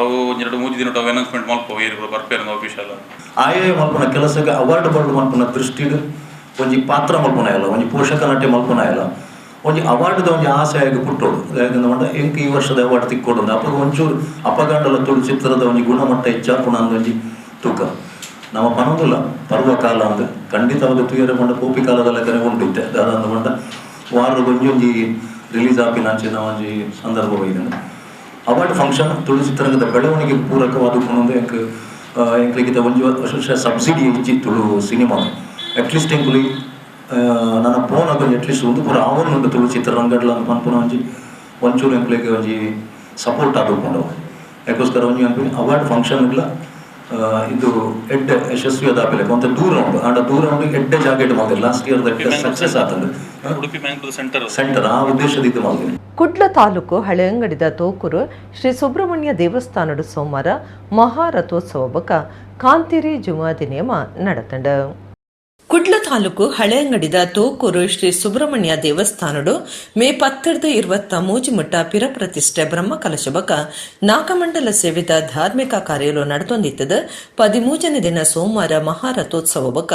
ಅವು ಒಂದೆರಡು ಮೂಜಿ ದಿನ ಅನೌನ್ಸ್ಮೆಂಟ್ ಮಲ್ಪ ಏರು ಬರ್ಪೇರು ಅಫಿಷಿಯಲ್. ಆಯೇ ಮಲ್ಪುನ ಕೆಲಸಕ್ಕೆ ಅವಾರ್ಡ್ ಬರಲು ಮಲ್ಪುನ ದೃಷ್ಟಿಡ್ ಒಂಜಿ ಪಾತ್ರ ಮಲ್ಪುನ ಇಲ್ಲ, ಒಂಜಿ ಪೋಷಕ ನಟೆ ಮಲ್ಪುನ ಇಲ್ಲ, ಒಂಜಿ ಅವಾರ್ಡ್ದ ಒಂಜಿ ಆಸೆ ಆಗಿ ಪುಟ್ಟೋಡು. ಯಾಕಂದ್ರೆ ಪಂಡ ಎಂಕ್ ಈ ವರ್ಷದ ಅವಾರ್ಡ್ ತಿಕ್ಕೊಡು. ಅಪಗ ಒಂಚೂರು ಅಪಗಾಂಡಲ ತುಳು ಚಿತ್ರದ ಒಂಜಿ ಗುಣಮಟ್ಟ ಹೆಚ್ಚಾಪುಣ ಅಂದ್ ಒಂಜಿ ತೂಕ ನಮ್ಮ ಪನೊಂದುಲ್ಲ. ಪರ್ವ ಕಾಲ ಅಂದ್ ಖಂಡಿತವಾದ ತೂಯರೆ ಪಂಡ ಪೋಪಿ ಕಾಲದ ಲೆಕ್ಕನೆ ಉಂಟು ಇತ್ತೆ. ದಾದ ಅಂದ್ ಪಂಡ ವಾರದ ಒಂಜಿ ಒಂಜಿ ರಿಲೀಸ್ ಆಪಿನ ಅಂಚಿನ ಒಂಜಿ ಸಂದರ್ಭ ಬೈದುಂಡು. ಅವಾರ್ಡ್ ಫಂಕ್ಷನ್ ತುಳು ಚಿತ್ರರಂಗದ ಬೆಳವಣಿಗೆಗೆ ಪೂರಕವಾದ ಪುನೊಂದು ಎಂಕ್ ಎಂಕ್ಲಿಗಿತ ಒಂಜಿ ವರ್ಷ ಸಬ್ಸಿಡಿ ಇಜ್ಜಿ ತುಳು ಸಿನಿಮಾ. ಅಟ್ಲೀಸ್ಟ್ ಎಂಕುಲಿ ನನ್ನ ಪೋನಾಗ ಒಂಜಿ ಅಟ್ಲೀಸ್ಟ್ ಒಂದು ಪೂರ ಆವೊಂದುಂಡು ತುಳು ಚಿತ್ರರಂಗಡ್ಲ ಅಂದ್ ಪನ್ಪುನ ಒಂಜಿ ಒಂಚೂರು ಎಂಕ್ಲೆಗ್ ಒಂಜಿ ಸಪೋರ್ಟ್ ಆದುಪ್ಪುಂಡು. ಯಾಕೋಸ್ಕರ ಒಂಜಿ ಅನ್ಪುನಿ, ಅವಾರ್ಡ್ ಫಂಕ್ಷನ್ಗ್ಲ ಇದು ಎಡ್ಡೆ ಯಶಸ್ವಿ ಆಪಿಲೆಕ ಒಂತೆ ದೂರ ಉಂಡು. ಆಂಡ ದೂರ ಉಂಡು, ಎಡ್ಡೆ ಜಾಗೆಟ್ ಮಲ್ದಿಲ್ಲ. ಲಾಸ್ಟ್ ಇಯರ್ ಎಡ್ಡೆ ಸಕ್ಸಸ್ ಆತಂದು. ಉಡುಪಿ ಮ್ಯಾಂಗ್ಳೂರು ಸೆಂಟರ್. ಸೆಂಟರ್, ಆ ಉದ್ದೇಶದ ಇದು ಮಲ್ದಿನಿ. ಕುಡ್ಲ ತಾಲೂಕು ಹಳೆಯಂಗಡಿದ ತೋಕೂರು ಶ್ರೀ ಸುಬ್ರಹ್ಮಣ್ಯ ದೇವಸ್ಥಾನಡು ಸೋಮವಾರ ಮಹಾರಥೋತ್ಸವ ಬೊಕ ಕಾಂತಿರಿ ಜುಮಾದಿ ನೇಮ ನಡತಂಡ. ಕುಡ್ಲ ತಾಲೂಕು ಹಳೆಯಂಗಡಿದ ತೋಕೂರು ಶ್ರೀ ಸುಬ್ರಹ್ಮಣ್ಯ ದೇವಸ್ಥಾನಡು ಮೇ 10ರ್ದು 23 ಮುಟ್ಟ ಪಿರಪ್ರತಿಷ್ಠೆ ಬ್ರಹ್ಮಕಲಶ ಬೊಕ ನಾಗಮಂಡಲ ಸೇವಿತ ಧಾರ್ಮಿಕ ಕಾರ್ಯಲು ನಡೆದೊಂದಿತ್ತದ. 13ನೇ ದಿನ ಸೋಮವಾರ ಮಹಾರಥೋತ್ಸವ ಬೊಕ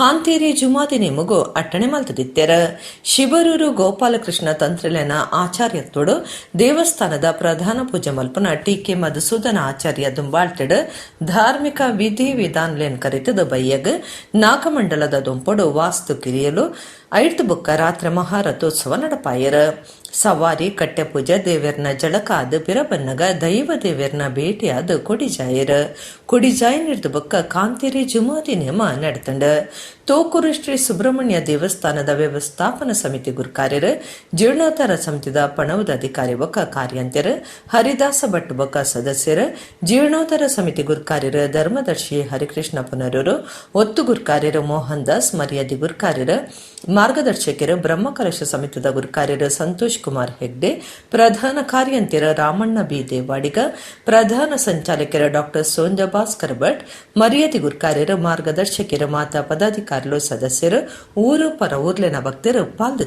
ಕಾಂತೇರಿ ಜುಮಾದಿ ನೇಮಗು ಅಟ್ಟಣೆ ಮಲ್ತದಿತ್ತೆರ. ಶಿಬರೂರು ಗೋಪಾಲಕೃಷ್ಣ ತಂತ್ರಲೇನ ಆಚಾರ್ಯತ್ವಡು ದೇವಸ್ಥಾನದ ಪ್ರಧಾನ ಪೂಜೆ ಮಲ್ಪನ ಟಿ ಕೆ ಮಧುಸೂದನ ಆಚಾರ್ಯ ದುಂಬಾಳ್ತೆಡ್ ಧಾರ್ಮಿಕ ವಿಧಿ ವಿಧಾನಲೇನ್ ಕರಿತದ ಬಯ್ಯಗ್ ನಾಗಮಂಡಲದ ದೊಂಪೊಡು ವಾಸ್ತು ಕಿರಿಯಲು, ಐಡ್ದು ಬೊಕ್ಕ ರಾತ್ರಿ ಮಹಾರಥೋತ್ಸವ ನಡಪಾಯರ್. ಸವಾರಿ, ಕಟ್ಟೆ ಪೂಜೆ, ದೇವೆರ್ನ ಜಳಕ ಆದ್ ಪಿರಬನ್ನಗ ದೈವ ದೇವೆರ್ನ ಭೇಟಿಯಾದ ಕೊಡಿಜಾಯರ್. ಕೊಡಿಜಾಯ ನಿರ್ದು ಬೊಕ್ಕ ಕಾಂತೇರಿ ಜುಮಾದಿ ನೇಮ ನಡೆತಂಡ. ತೋಕೂರು ಶ್ರೀ ಸುಬ್ರಹ್ಮಣ್ಯ ದೇವಸ್ಥಾನದ ವ್ಯವಸ್ಥಾಪನಾ ಸಮಿತಿ ಗುರುಕಾರ್ಯರು, ಜೀರ್ಣೋದ್ಧಾರ ಸಮಿತಿದ ಪಣವದ ಅಧಿಕಾರಿ ಬೊಕ್ಕ ಕಾರ್ಯಂತ್ಯರು ಹರಿದಾಸ ಭಟ್ ಬೊಕ್ಕ ಸದಸ್ಯರು, ಜೀರ್ಣೋದ್ಧಾರ ಸಮಿತಿ ಗುರುಕಾರ್ಯರು ಧರ್ಮದರ್ಶಿ ಹರಿಕೃಷ್ಣ ಪುನರೂರು, ಒತ್ತು ಗುರುಕಾರ್ಯರು ಮೋಹನ್ ದಾಸ್, ಮರ್ಯಾದಿ ಗುರುಕಾರ್ಯರು, ಮಾರ್ಗದರ್ಶಕರು ಬ್ರಹ್ಮಕಲಶ ಸಮಿತಿದ ಗುರುಕಾರ್ಯರು ಸಂತೋಷ್ ಕುಮಾರ್ ಹೆಗ್ಡೆ, ಪ್ರಧಾನ ಕಾರ್ಯಂತ್ಯರು ರಾಮಣ್ಣ ಬಿ ದೇವಾಡಿಗ, ಪ್ರಧಾನ ಸಂಚಾಲಕರು ಡಾಕ್ಟರ್ ಸೋಂಜ ಭಾಸ್ಕರ್ ಭಟ್, ಮರ್ಯಾದೆ ಗುರುಕಾರ್ಯರು, ಮಾರ್ಗದರ್ಶಕರು, ಮಾತಾ ಪದಾಧಿಕಾರಿಗಳು, ಸದಸ್ಯರು, ಊರು ಪರ ಊರ್ಲೆನ ಭಕ್ತರು ಪಾಲ್ದು.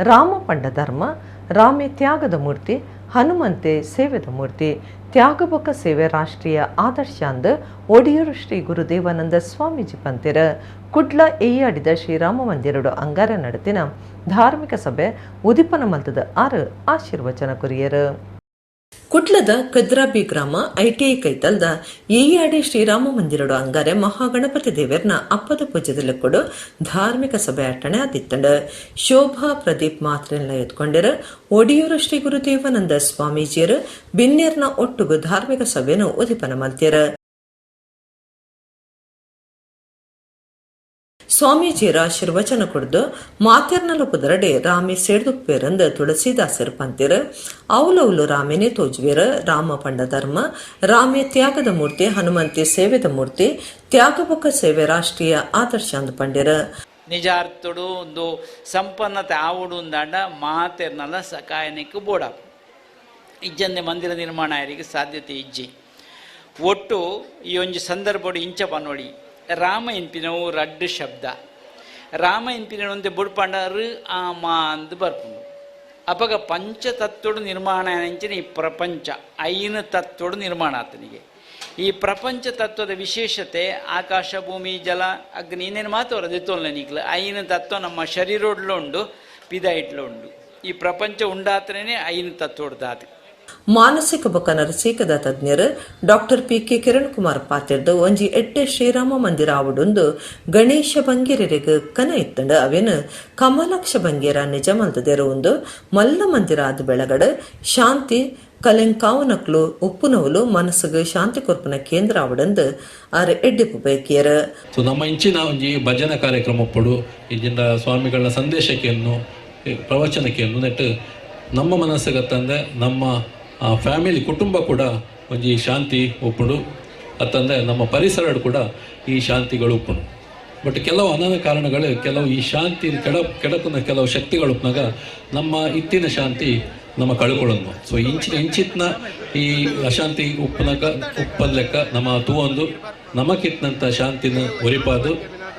Rama ಪಂಡ ಧರ್ಮ, ರಾಮೆ ತ್ಯಾಗದ ಮೂರ್ತಿ, ಹನುಮಂತೆ ಸೇವೆದ ಮೂರ್ತಿ, ತ್ಯಾಗಬೊಕ್ಕ ಸೇವೆ ರಾಷ್ಟ್ರೀಯ ಆದರ್ಶ ಅಂದ್ ಒಡಿಯೂರು ಶ್ರೀ ಗುರುದೇವಾನಂದ ಸ್ವಾಮೀಜಿ ಪಂತೆರ್. ಕುಡ್ಲ ಎಯ್ಯಾಡಿದ ಶ್ರೀರಾಮ ಮಂದಿರಡು ಅಂಗಾರ ನಡೆತಿನ ಧಾರ್ಮಿಕ ಸಭೆ ಉದಿಪನ ಮಲ್ತದ ಆರು ಆಶೀರ್ವಚನ ಕೊರಿಯರು. ಕುಡ್ಲದ ಕದ್ರಾಬಿ ಗ್ರಾಮ ಐಟಿಐ ಕೈತಲ್ದ ಏಯಾಡಿ ಶ್ರೀರಾಮ ಮಂದಿರಡು ಅಂಗಾರೆ ಮಹಾಗಣಪತಿ ದೇವರ್ನ ಅಪ್ಪದ ಪೂಜೆದಲ್ಲಿ ಕೊಡು ಧಾರ್ಮಿಕ ಸಭೆ ಅಟ್ಟಣೆ ಆದಿತ್ತಂಡ. ಶೋಭಾ ಪ್ರದೀಪ್ ಮಾತ್ರೆಲ್ಲ ಎತ್ಕೊಂಡಿರು. ಒಡಿಯೂರು ಶ್ರೀ ಗುರುದೇವಾನಂದ ಸ್ವಾಮೀಜಿಯರು ಬಿನ್ನೇರ್ನ ಒಟ್ಟುಗು ಧಾರ್ಮಿಕ ಸಭೆಯನ್ನು ಉದಿಪನ ಮಲ್ತಿಯರು. ಸ್ವಾಮೀಜಿಯರ ಆಶೀರ್ವಚನ ಕೊಡ್ದು ಮಾತೆರ್ನಲ ಪುದರಡೆ ರಾಮಿ ಸೇರ್ದುಪ್ಪೇರಂದ ತುಳಸಿದಾಸರು ಪಂತಿರು. ಅವಲೌಲು ರಾಮೇನೆ ತೋಜುವೇರು. ರಾಮ ಪಂಡ ಧರ್ಮ, ರಾಮೆ ತ್ಯಾಗದ ಮೂರ್ತಿ, ಹನುಮಂತಿ ಸೇವೆದ ಮೂರ್ತಿ, ತ್ಯಾಗಬೊಕ್ಕ ಸೇವೆ ರಾಷ್ಟ್ರೀಯ ಆದರ್ಶ ಅಂದ್ ಪಂಡಿರು. ನಿಜಾರ್ಥಡು ಒಂದು ಸಂಪನ್ನತೆ ಆವುಡು ಅಂದಾಂಡ ಮಾತೆರ್ನಲ ಸಕಾಯನಿಕ್ ಬೋಡ ಇಜ್ಜಂದೆ ಮಂದಿರ ನಿರ್ಮಾಣ ಆಯರಿಗೆ ಸಾಧ್ಯತೆ ಇಜ್ಜಿ. ಒಟ್ಟು ಈ ಒಂಜಿ ಸಂದರ್ಭಡು ಇಂಚ ಪನ್ನೊಳಿ ರಾಮ ಇನ್ಪಿನವು ರಡ್ಡು ಶಬ್ದ. ರಾಮ ಇನ್ಪಿನ ಒಂತೆ ಬುಡ್ಪಂಡ ರು ಆ ಮಾ ಅಂದ್ ಬರ್ಪುಂಡು. ಅಪಗ ಪಂಚತತ್ವಡು ನಿರ್ಮಾಣ ಅಂಚಿನ ಈ ಪ್ರಪಂಚ ಐನು ತತ್ವಡು ನಿರ್ಮಾಣ ಆತನಿಗೆ. ಈ ಪ್ರಪಂಚ ತತ್ವದ ವಿಶೇಷತೆ ಆಕಾಶ, ಭೂಮಿ, ಜಲ, ಅಗ್ನಿ ಇನ್ನೇನು ಮಾತು ದಿತ್ತೊಲ್ಲ ನೀಕ್ಲು ಐನು ತತ್ವ ನಮ್ಮ ಶರೀರೋಡ್ಲು ಉಂಡು, ಪಿದಾಯಿಟ್ಲು ಉಂಡು. ಈ ಪ್ರಪಂಚ ಉಂಡಾತನೇ ಐನು ತತ್ವಡ್ದಾತು. ಮಾನಸಿಕ ಬೊಕ್ಕ ನರಸೀಕದ ತಜ್ಞರು Doctor P K Kiran Kumar ಪಾತಿರ್ದು ಒಂಜಿ ಎಡ್ಡೆ ಶ್ರೀರಾಮ ಮಂದಿರ ಆವಡೊಂದು ಗಣೇಶ ಬಂಗೇರರಿಗೆ ಕನ ಇತ್ತಂಡ. ಅವೇನು ಕಮಲಾಕ್ಷ ಬಂಗೇರ ನಿಜ ಮಲ್ತದೆರು. ಒಂದು ಮಲ್ಲ ಮಂದಿರ ಆದ ಬೆಳಗಡ ಶಾಂತಿ ಕಲೆಂಕಾವನಕ್ಲು ಉಪ್ಪುನವುಲು ಮನಸ್ಸುಗೆ ಶಾಂತಿ ಕೊರ್ಪುನ ಕೇಂದ್ರ ಆವಡಂದು ಆರ್ ಎಡ್ಡಿಪು ಬೇಕಿಯರು. ಸೊ ನಮ್ಮ ಇಂಚಿನ ಒಂಜಿ ಭಜನಾ ಕಾರ್ಯಕ್ರಮ ಪಡು ಇಜ್ಜಿಂಡ ಸ್ವಾಮಿಗಳ ಸಂದೇಶಕ್ಕೆಯನ್ನು ಪ್ರವಚನಕ್ಕೆಯನ್ನು ನೆಟ್ಟು ನಮ್ಮ ಮನಸ್ಸಿಗತ್ತಂದೆ ನಮ್ಮ ಫ್ಯಾಮಿಲಿ ಕುಟುಂಬ ಕೂಡ ಒಂಜಿ ಶಾಂತಿ ಉಪ್ಪುಂಡು, ಅತ್ತಂದೆ ನಮ್ಮ ಪರಿಸರ ಕೂಡ ಈ ಶಾಂತಿಗಳು ಉಪ್ಪುಂಡು. ಬಟ್ ಕೆಲವು ಅನಾನ ಕಾರಣಗಳು ಕೆಲವು ಈ ಶಾಂತಿ ಕೆಡಕುನ ಕೆಲವು ಶಕ್ತಿಗಳು ಉಪ್ಪುನಾಗ ನಮ್ಮ ಇತ್ತಿನ ಶಾಂತಿ ನಮ್ಮ ಕಳ್ಕೊಳ್ಳೋದು. ಸೊ ಇಂಚಿನ ಇಂಚಿತ್ನ ಈ ಅಶಾಂತಿ ಉಪ್ಪುನಕ ಉಪ್ಪನ್ ಲೆಕ್ಕ ನಮ್ಮ ತೂವೊಂದು ನಮಕಿತ್ನಂಥ ಶಾಂತಿನ ಒರಿಪಾದು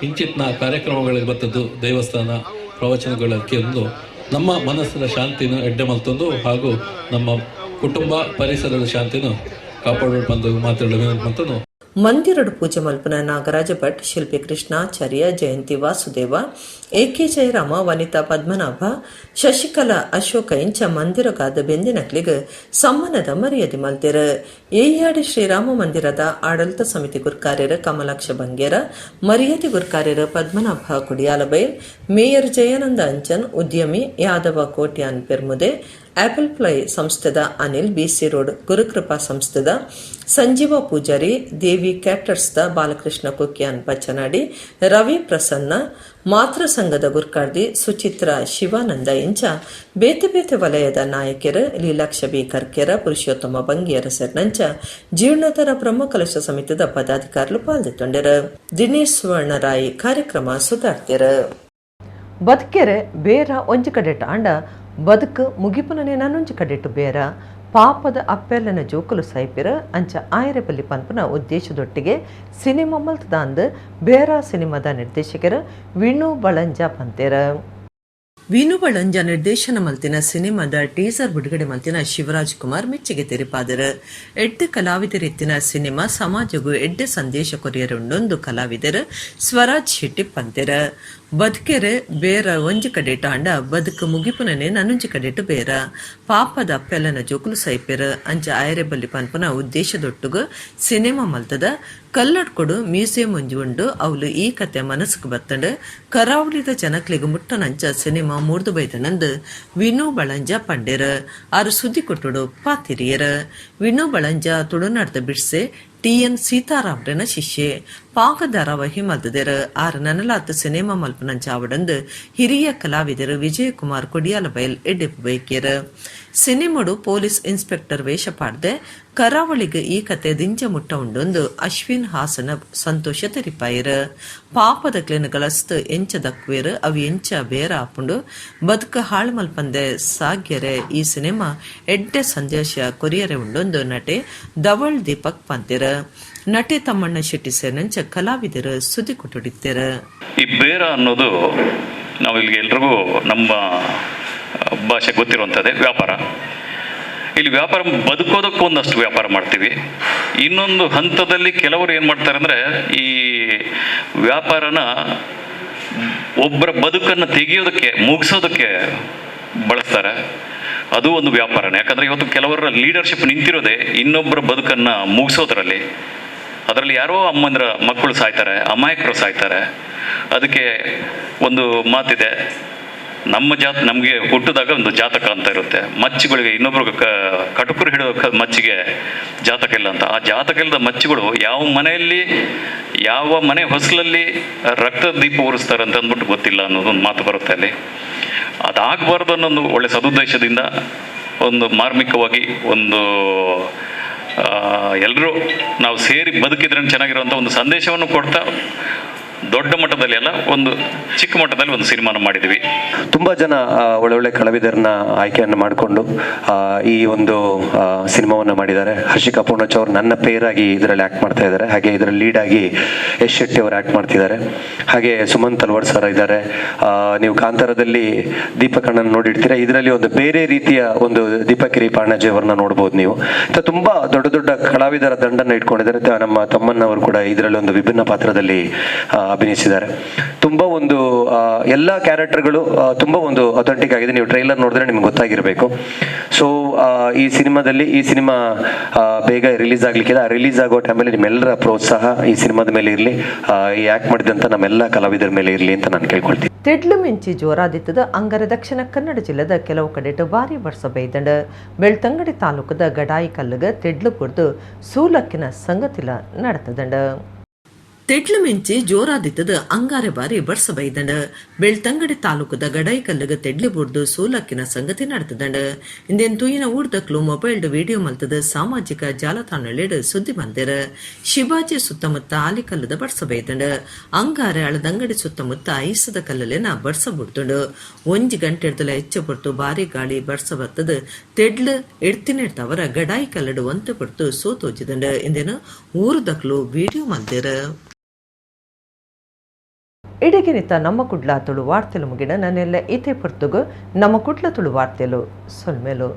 ಇಂಚಿತ್ನ ಕಾರ್ಯಕ್ರಮಗಳಿಗೆ ಬತ್ತದ್ದು ದೇವಸ್ಥಾನ ಪ್ರವಚನಗಳ ಒಂದು ನಮ್ಮ ಮನಸ್ಸಿನ ಶಾಂತಿನ ಎಡ್ಡೆ ಮಲ್ತೊಂದು ಹಾಗೂ ನಮ್ಮ ಕುಟುಂಬ ಪರಿಸರದ ಶಾಂತಿನ ಕಾಪಾಡ ಬಂದು ಮಾತಾಡಲು ವಿನಂತಿ. ಮಂದಿರಡು ಪೂಜೆ ಮಲ್ಪನ ನಾಗರಾಜ ಭಟ್, ಶಿಲ್ಪಿ ಕೃಷ್ಣಾಚಾರ್ಯ, ಜಯಂತಿ ವಾಸುದೇವ, ಎ ಕೆ ಜಯರಾಮ, ವನಿತಾ ಪದ್ಮನಾಭ, ಶಶಿಕಲಾ ಅಶೋಕ ಇಂಚ ಮಂದಿರಗಾದ ಬೆಂದಿನಕ್ಲಿಗ್ ಸಮ್ಮಾನದ ಮರ್ಯಾದೆ ಮಲ್ತೆರ್. ಏಯಾಡಿ ಶ್ರೀರಾಮ ಮಂದಿರದ ಆಡಳಿತ ಸಮಿತಿ ಗುರ್ಕಾರ್ಯರ ಕಮಲಾಕ್ಷ ಬಂಗೇರ, ಮರ್ಯಾದೆ ಗುರ್ಕಾರ್ಯರ ಪದ್ಮನಾಭ ಕುಡಿಯಾಲಬೈಲ್, ಮೇಯರ್ ಜಯಾನಂದ ಅಂಚನ್, ಉದ್ಯಮಿ ಯಾದವ ಕೋಟ್ಯಾನ್ ಪೆರ್ಮುದೆ, ಆಪಲ್ ಪ್ಲೈ ಸಂಸ್ಥೆದ ಅನಿಲ್, ಬಿಸಿ ರೋಡ್ ಗುರುಕೃಪಾ ಸಂಸ್ಥೆದ ಸಂಜೀವ ಪೂಜಾರಿ, ದೇವಿ ಕ್ಯಾಟರ್ಸ್ದ ಬಾಲಕೃಷ್ಣ ಕುಕ್ಯಾನ್ ಬಚ್ಚನಾಡಿ, ರವಿ ಪ್ರಸನ್ನ, ಮಾತೃ ಸಂಘದ ಗುರ್ಕಾರ್ದಿ ಸುಚಿತ್ರ ಶಿವಾನಂದ ಇಂಚ ಬೇತೆ ಬೇತೆ ವಲಯದ ನಾಯಕರು ಲೀಲಾಕ್ಷ ಬಿ ಕರ್ಕೆರ, ಪುರುಷೋತ್ತಮ ಬಂಗಿಯರ ಸೇರಿನಂಚ ಜೀರ್ಣೋದ್ಧಾರ ಬ್ರಹ್ಮಕಲಶ ಸಮಿತಿದ ಪದಾಧಿಕಾರಿಗಳು ಪಾಲ್ದಿತ್ತೊಂಡರು. ದಿನೇಶ್ ಸುವರ್ಣರಾಯಿ ಕಾರ್ಯಕ್ರಮ ಸುಧಾರ್ತಿರು. ಬದುಕೆರೆ ಬೇರ ಒಂಜಿ ಕಡೆಟ್ ಆಂಡ ಬದುಕು ಮುಗಿಪುನನೆ ನನೊಂಜಿ ಕಡೆಟ್ ಬೇರ. ಪಾಪದ ಅಪ್ಪೆಲ್ಲನ ಜೋಕುಲು ಸೈಪಿರ ಅಂಚ ಆಯರೆಪಲ್ಲಿ ಪನ್ಪುನ ಉದ್ದೇಶದೊಟ್ಟಿಗೆ ಸಿನಿಮಾ ಮಲ್ತದಾಂದ್ ಬೇರ ಸಿನಿಮಾದ ನಿರ್ದೇಶಕರು ವಿಣು ಬಳಂಜ ಪಂತೇರ. ವಿನು ಬಳಂಜ ನಿರ್ದೇಶನ ಮಲ್ತಿನ ಸಿನಿಮಾದ ಟೀಸರ್ ಬಿಡುಗಡೆ ಮಲ್ತಿನ ಶಿವರಾಜ್ ಕುಮಾರ್ ಮೆಚ್ಚುಗೆ ತೆರಿಪಾದರು. ಎಡ್ಡೆ ಕಲಾವಿದರಿತ್ತಿನ ಸಿನಿಮಾ ಸಮಾಜಗೂ ಎಡ್ಡೆ ಸಂದೇಶ ಕೊರಿಯರುಂಡೊಂದು ಕಲಾವಿದರು ಸ್ವರಾಜ್ ಶೆಟ್ಟಿ ಪಂತೆರ. ಬದುಕೆರೆ ಬೇರ ಒಂಜಿ ಕಡೆಟ ಆಂಡ ಬದುಕು ಮುಗಿಪುನನೆ ನನೊಂಜಿ ಕಡೆಟ್ ಬೇರ. ಪಾಪದ ಅಪ್ಪೆಲ್ಲನ ಜೋಕುಲು ಸೈಪೆರ್ ಅಂಚ ಆಯರೆ ಬಲ್ಲಿ ಪನ್ಪುನ ಉದ್ದೇಶದೊಟ್ಟುಗು ಸಿನಿಮಾ ಮಲ್ತದ. ಕಲ್ಲಡ್ಕೊಡು ಮ್ಯೂಸಿಯಂ ಒಂಜಿ ಉಂಡು, ಅವ್ಲು ಈ ಕತೆ ಮನಸ್ಸುకు ಬತ್ತಂಡು. ಕರಾವಳಿದ ಜನಕ್ಲೆಗ್ ಮುಟ್ಟನಂಚ ಸಿನಿಮಾ ಮೂರ್ದು ಬೈದನಂದು ವಿನು ಬಳಂಜ ಪಂಡೆರ್. ಆರು ಸುದ್ದಿ ಕೊಟ್ಟುಡು ಪಾತಿರಿಯರ್. ವಿನು ಬಳಂಜ ತುಳುನಾಡ್ದ ಬಿಡ್ಸೆ ಟಿ ಎನ್ ಸೀತಾರಾಮ್ರನ ಶಿಷ್ಯೆ. ಪಾಕ ಧಾರಾವಾಹಿ ಮಲ್ತದೆರ್. ಆರ್ ನನಲಾತ್ ಸಿನಿಮಾ ಮಲ್ಪುನಂಚ ಆವಡಂದು ಹಿರಿಯ ಕಲಾವಿದರು ವಿಜಯಕುಮಾರ್ ಕೊಡಿಯಾಲಬೈಲ್ ಎಡ್ಡೆಪ್ಪು ಬೈಕೇರ್. ಸಿನಿಮಾಡು ಪೊಲೀಸ್ ಇನ್ಸ್ಪೆಕ್ಟರ್ ವೇಷ ಪಾಡ್ದೆ. ಕರಾವಳಿಗೆ ಈ ಕತೆ ದಿಂಜ ಮುಟ್ಟ ಉಂಡೊಂದು ಅಶ್ವಿನ್ ಹಾಸನ ಸಂತೋಷ ತೆರಿಪಾಯರ್. ಪಾಪದ ಕ್ಲೆನ್ ಗಲಸ್ತ್ ಎಂಚ ದಕ್ವೇರ್, ಅವು ಎಂಚ ಬೇರ ಆಪುಂಡು, ಬದುಕ ಹಾಳು ಮಲ್ಪಂದೆ ಸಾಗ್ಯರೆ ಈ ಸಿನಿಮಾ ಎಡ್ಡೆ ಸಂದೇಶ ಕೊರಿಯರೆ ಉಂಡೊಂದು ನಟೆ ಧವಳ್ ದೀಪಕ್ ಪಂತೆರ್. ನಟೆ ತಮ್ಮಣ್ಣ ಶೆಟ್ಟಿ ಸೇರಿನಂಚ ಕಲಾವಿದರು ಸುದ್ದಿ ಕೊಟ್ಟುಡಿತ್ತೆರ್. ಈ ಬೇರ ಅನ್ನೋದು ನಾವು ಇಲ್ಲಿಗೆ ಎಲ್ರಿಗೂ ನಮ್ಮ ಭಾಷೆ ಗೊತ್ತಿರುವಂಥದ್ದೇ ವ್ಯಾಪಾರ. ಇಲ್ಲಿ ವ್ಯಾಪಾರ ಬದುಕೋದಕ್ಕೂ ಒಂದಷ್ಟು ವ್ಯಾಪಾರ ಮಾಡ್ತೀವಿ. ಇನ್ನೊಂದು ಹಂತದಲ್ಲಿ ಕೆಲವರು ಏನು ಮಾಡ್ತಾರೆ ಅಂದರೆ, ಈ ವ್ಯಾಪಾರನ ಒಬ್ಬರ ಬದುಕನ್ನು ತೆಗೆಯೋದಕ್ಕೆ, ಮುಗಿಸೋದಕ್ಕೆ ಬಳಸ್ತಾರೆ. ಅದು ಒಂದು ವ್ಯಾಪಾರನೇ. ಯಾಕಂದರೆ ಇವತ್ತು ಕೆಲವರ ಲೀಡರ್ಶಿಪ್ ನಿಂತಿರೋದೇ ಇನ್ನೊಬ್ಬರ ಬದುಕನ್ನು ಮುಗಿಸೋದ್ರಲ್ಲಿ. ಅದರಲ್ಲಿ ಯಾರೋ ಅಮ್ಮಂದ್ರ ಮಕ್ಕಳು ಸಾಯ್ತಾರೆ, ಅಮಾಯಕರು ಸಾಯ್ತಾರೆ. ಅದಕ್ಕೆ ಒಂದು ಮಾತಿದೆ, ನಮ್ಮ ಜಾತ್ ನಮಗೆ ಹುಟ್ಟಿದಾಗ ಒಂದು ಜಾತಕ ಅಂತ ಇರುತ್ತೆ. ಮಚ್ಚುಗಳಿಗೆ, ಇನ್ನೊಬ್ರು ಕಟುಕರು ಹಿಡಿಯೋ ಮಚ್ಚಿಗೆ ಜಾತಕ ಇಲ್ಲ ಅಂತ. ಆ ಜಾತಕ ಇಲ್ಲದ ಮಚ್ಚುಗಳು ಯಾವ ಮನೆಯಲ್ಲಿ, ಯಾವ ಮನೆ ಹೊಸಲಲ್ಲಿ ರಕ್ತದ ದೀಪ ಉರಿಸ್ತಾರೆ ಅಂತ ಅಂದ್ಬಿಟ್ಟು ಗೊತ್ತಿಲ್ಲ ಅನ್ನೋದೊಂದು ಮಾತು ಬರುತ್ತೆ ಅಲ್ಲಿ. ಅದಾಗಬಾರ್ದು ಅನ್ನೋದು ಒಳ್ಳೆ ಸದುದ್ದೇಶದಿಂದ ಒಂದು ಮಾರ್ಮಿಕವಾಗಿ ಒಂದು ಎಲ್ಲರೂ ನಾವು ಸೇರಿ ಬದುಕಿದ್ರೆ ಚೆನ್ನಾಗಿರುವಂಥ ಒಂದು ಸಂದೇಶವನ್ನು ಕೊಡ್ತಾ, ದೊಡ್ಡ ಮಟ್ಟದಲ್ಲಿ ಅಲ್ಲ, ಒಂದು ಚಿಕ್ಕ ಮಟ್ಟದಲ್ಲಿ ಒಂದು ಸಿನಿಮಾನ ಮಾಡಿದ್ವಿ. ತುಂಬ ಜನ ಒಳ್ಳೊಳ್ಳೆ ಕಲಾವಿದರನ್ನ ಆಯ್ಕೆಯನ್ನು ಮಾಡಿಕೊಂಡು ಈ ಒಂದು ಸಿನಿಮಾವನ್ನು ಮಾಡಿದ್ದಾರೆ. ಹರ್ಷಿಕಾ ಪೂರ್ಣಚ್ ಅವರು ನನ್ನ ಪೇರಾಗಿ ಇದರಲ್ಲಿ ಆ್ಯಕ್ಟ್ ಮಾಡ್ತಾ ಇದ್ದಾರೆ. ಹಾಗೆ ಇದರಲ್ಲಿ ಲೀಡ್ ಆಗಿ ಯಶ್ ಶೆಟ್ಟಿ ಅವರು ಆ್ಯಕ್ಟ್ ಮಾಡ್ತಿದ್ದಾರೆ. ಹಾಗೆ ಸುಮಂತ್ ತಲ್ವಾರ್ ಸರ್ ಇದ್ದಾರೆ. ನೀವು ಕಾಂತಾರದಲ್ಲಿ ದೀಪಕಣ್ಣನ ನೋಡಿರ್ತೀರ. ಇದರಲ್ಲಿ ಒಂದು ಬೇರೆ ರೀತಿಯ ಒಂದು ದೀಪಕಿರಿ ಪಾಣಾಜೆ ಅವರನ್ನ ನೋಡ್ಬೋದು ನೀವು. ಇಂಥ ತುಂಬ ದೊಡ್ಡ ದೊಡ್ಡ ಕಲಾವಿದರ ದಂಡನ್ನು ಇಟ್ಕೊಂಡಿದ್ದಾರೆ. ನಮ್ಮ ತಮ್ಮನ್ನವರು ಕೂಡ ಇದರಲ್ಲಿ ಒಂದು ವಿಭಿನ್ನ ಪಾತ್ರದಲ್ಲಿ ಅಭಿನಯಿಸಿದ್ದಾರೆ. ತುಂಬ ಒಂದು ಎಲ್ಲ ಕ್ಯಾರೆಕ್ಟರ್ಗಳು ತುಂಬ ಒಂದು ಅಥೆಂಟಿಕ್ ಆಗಿದೆ. ನೀವು ಟ್ರೈಲರ್ ನೋಡಿದ್ರೆ ನಿಮ್ಗೆ ಗೊತ್ತಾಗಿರಬೇಕು. ಸೊ ಈ ಸಿನಿಮಾದಲ್ಲಿ, ಈ ಸಿನಿಮಾ ಬೇಗ ರಿಲೀಸ್ ಆಗಲಿಕ್ಕಿದೆ. ಆ ರಿಲೀಸ್ ಆಗೋ ಟೈಮಲ್ಲಿ ನಿಮ್ಮೆಲ್ಲರ ಪ್ರೋತ್ಸಾಹ ಈ ಸಿನಿಮಾದ ಮೇಲೆ ಇರಲಿ, ಈ ಆ್ಯಕ್ಟ್ ಮಾಡಿದಂಥ ನಮ್ಮೆಲ್ಲ ಕಲಾವಿದರ ಮೇಲೆ ಇರಲಿ ಅಂತ ನಾನು ಕೇಳ್ಕೊಳ್ತೀನಿ. ತಿಡ್ಲು ಮಿಂಚಿ ಜೋರಾದಿತ್ತದ ಅಂಗರ ದಕ್ಷಿಣ ಕನ್ನಡ ಜಿಲ್ಲೆದ ಕೆಲವು ಕಡೆಟು ಭಾರಿ ವರ್ಷ ಬೈದಂಡ. ಬೆಳ್ತಂಗಡಿ ತಾಲೂಕದ ಗಡಾಯಿ ಕಲ್ಲುಗ ತಿಡ್ಲು ಪುರ್ದು ಸೂಲಕ್ಕಿನ ಸಂಗತಿಲ ನಡೆತದಂಡ. ತೆಡ್ಲು ಮಿಂಚಿ ಜೋರಾದಿತ್ತದ ಅಂಗಾರೆ ಬಾರಿ ಬರ್ಸ ಬೈದಂಡ. ಬೆಳ್ತಂಗಡಿ ತಾಲೂಕದ ಗಡಾಯಿಕಲ್ಲುಗ ತೆಡ್ಲಿ ಬುರ್ದು ಸೂಲಕ್ಕಿನ ಸಂಗತಿ ನಡೆತದಂಡ. ಇಂದೇನ್ ತೂಯಿನ ಊರ್ದಕ್ಲು ಮೊಬೈಲ್ ವಿಡಿಯೋ ಮಲ್ತದ ಸಾಮಾಜಿಕ ಜಾಲತಾಣಗಳಿಡ್ ಸುದ್ದಿ ಬಂದಿರ. ಶಿವಾಜಿ ಸುತ್ತಮುತ್ತ ಆಲಿಕಲ್ಲದ ಬರ್ಸ ಬೈದಂಡ. ಅಂಗಾರೆ ಅಳದಂಗಡಿ ಸುತ್ತಮುತ್ತ ಐಸದ ಕಲ್ಲಲೇನ ಬರ್ಸ ಬುಡ್ದುಂಡು. ಒಂಜಿ ಗಂಟೆಡ್ದಲ ಹೆಚ್ಚು ಪೊರ್ತು ಭಾರಿ ಗಾಳಿ ಬರ್ಸ ಬರ್ತದ ತೆಡ್ಲು ಎಡ್ತಿನೆಡ್ತವರ ಗಡಾಯಿ ಕಲ್ಲಡು ಒಂತೆ ಪೊರ್ತು ಸೋತೋಜಿದಂಡ. ಇಂದೇನು ಊರುದಕ್ಲು ವಿಡಿಯೋ ಮಲ್ದಿರ. ಇಡಗಿನಿತ ನಮ್ಮ ಕುಡ್ಲ ತುಳು ವಾರ್ತೆಲು ಮುಗಿಡ ನನ್ನೆಲ್ಲ ಇತೆ ಪೊರ್ತುಗು ನಮ್ಮ ಕುಡ್ಲ ತುಳು ವಾರ್ತೆಲು ಸೊಲ್ಮೆಲು.